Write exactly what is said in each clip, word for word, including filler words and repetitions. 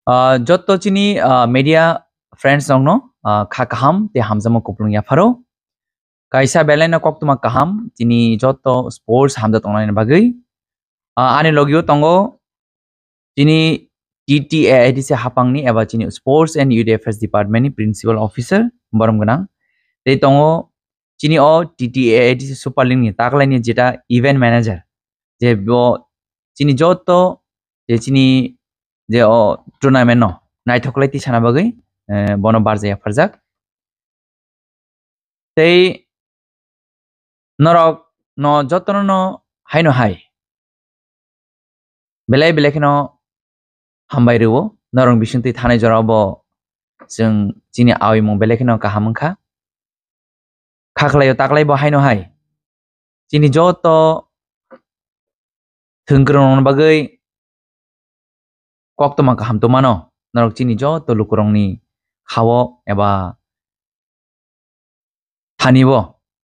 Ah, jotto chini, ah, media friends rokno, ah, kha kaham tei hamjakma kupulung yapharo. Kaisa belai no koktwma kaham chini jotto sports hamjak tongnani bagwi. Ah, ani logio tongo chini T T A A D C hapangni eba chini Sports and Youth Affairs Department ni Principal Officer borom gwnang. Tei tongo chini o T T A A D C Super League ni taklaini jeta event manager, je bo chini jotto je chini je o tournament no naithoklai tisana bagwi, eh, bono barjak yapharjak. Tei norok no jotono no haino hai belai belai kheno hambai rwo. Norok bisingtwi thanai jora bo chwng chini awimung belai kheno kaham wngkha. Kha khlaio taklai bo haino hai. Chini joto thwngkwrwng rokni bagwi koktwma kaham tongmano. Norok chini joto lukurokni khao eba thani bo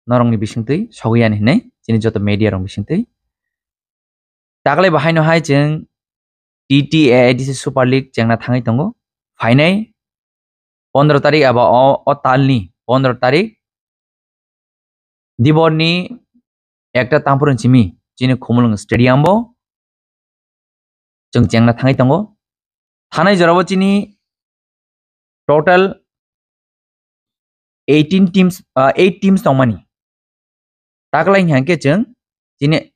norokni bisingtwi sogwi yani hinwi chini joto media rok bisingtwi. Taklai bo haino hai chwng T T A A D C Super League chengna thangwi tongo. Phainai pondro tarik eba o, o talni pondro tarik diborni ekta tangphuru simi chini Khumulwng Stadium bo chwng chengna thangwi tongo. Thanai jorao chini total eighteen teams, ah, eight teams tongmani. Taklai hwnkhe chwng chini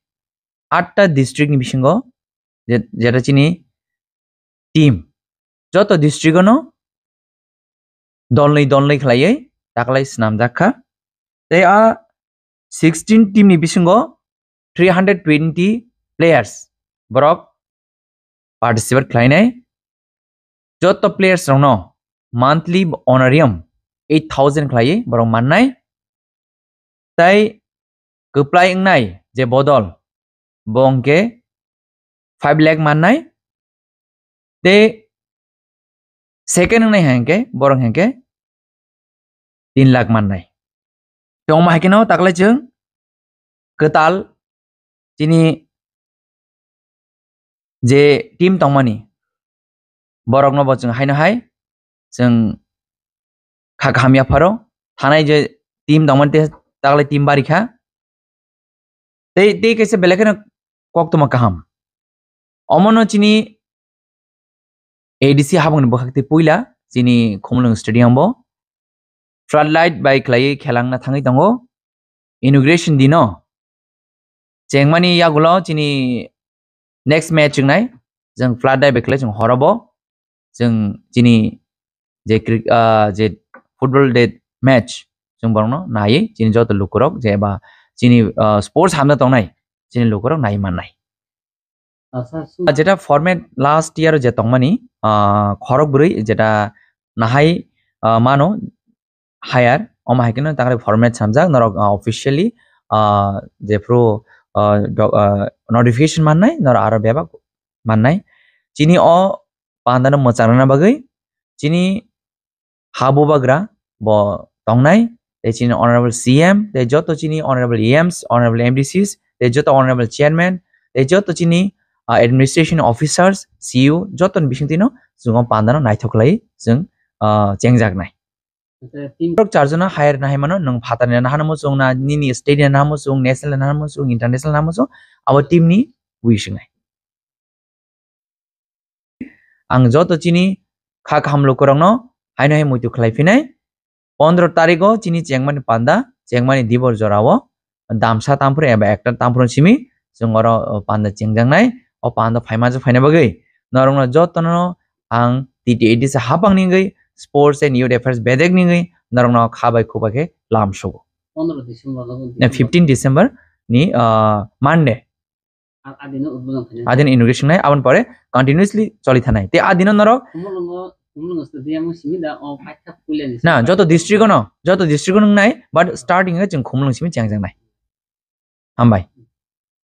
atta district ni bisingo je-, jeta chini team joto district ono dolnwi dolnwi khlaiwi taklai swnamjak kha. Tei a sixteen team ni bisingo three hundred twenty players borok participate khlainai. Joto players rokno monthly honorarium eight thousand khlaiwi borok mannai. Tei kwplai wngnai je bodol, bo hwnkhe five lakh mannai. Tei second wngnai hwnkhe borok hwnkhe tin lakh mannai. Tongma hai kheno taklai chwng kwtal chini je team tongmani borokno bo chwng haino hai chwng kha kaham yapharo thanai je team tongmani te taklai team bari kha. Tei, tei kaisa belai kheno koktwma kaham. Omono chini A D C habangni bwkhak tei puila chini Khumulwng Stadium bo floodlight bai khlaiwi khelangna thangwi tongo. Inauguration dino chengmani yagulo chini next match wngnai, chwng floodlight bai khlai chwng horobo chwng chini je cri-, ah, je football de match chwng borokno naiwi chini joto lukurok je eba chini, ah, sports hamna tongnai chini lukurok naiwi mannai. Asa su- Ah, jeta format last year je tongmani, ah, khorok bwrwi jeta nahai, ah, mano hire, omo hai kheno takri format samjak norok, ah, officially, ah, jephru, ah, do-, ah, notification mannai norok aro bebak mannai. Chini o pandano mwchangrwna bagwi chini ha bubagra bo tongnai, tei chini honorable C M, tei joto chini honorable E Ms, honorable M D Cs, tei joto honorable chairman, tei joto chini, ah, administration officers, C E O, jotoni bisingtwino chwng o pandano naithok khlai chwng, ah, chengjaknai. Borok charjona hire nahai mano, nwng phatarni nahano muchung na, nini state ni nahano muchung, national nahano muchung, international nahano muchung, abo team ni wi swngnai. Ang joto chini kha kaham lukurokno haino hai muitu khlai phinai. Pondro tarigo chini chengmani panda, chengmani dibor jorao damsa tamphru eba ekta tamphru simi chwng oro panda chengjaknai. O panda phaima je phaina bagwi norokno jotono ang T T A D C hapang ni wngwi Sports and Youth Affairs bedek ni wngwi norokno kha bai khuba khe lam sugo. Pondro December no. Na fifteen December ni, ah, Monday. A-, adino udbodon khainai. Adin inauguration nai, aboni pore continuously choli thanai. Te adino norok Khumulwngo, Khumulwngo stadium o simi da o paitha puilani. Na, joto district o no, joto district o nung nai, but starting o chwng Khumulwng simi chengjaknai. Hambai.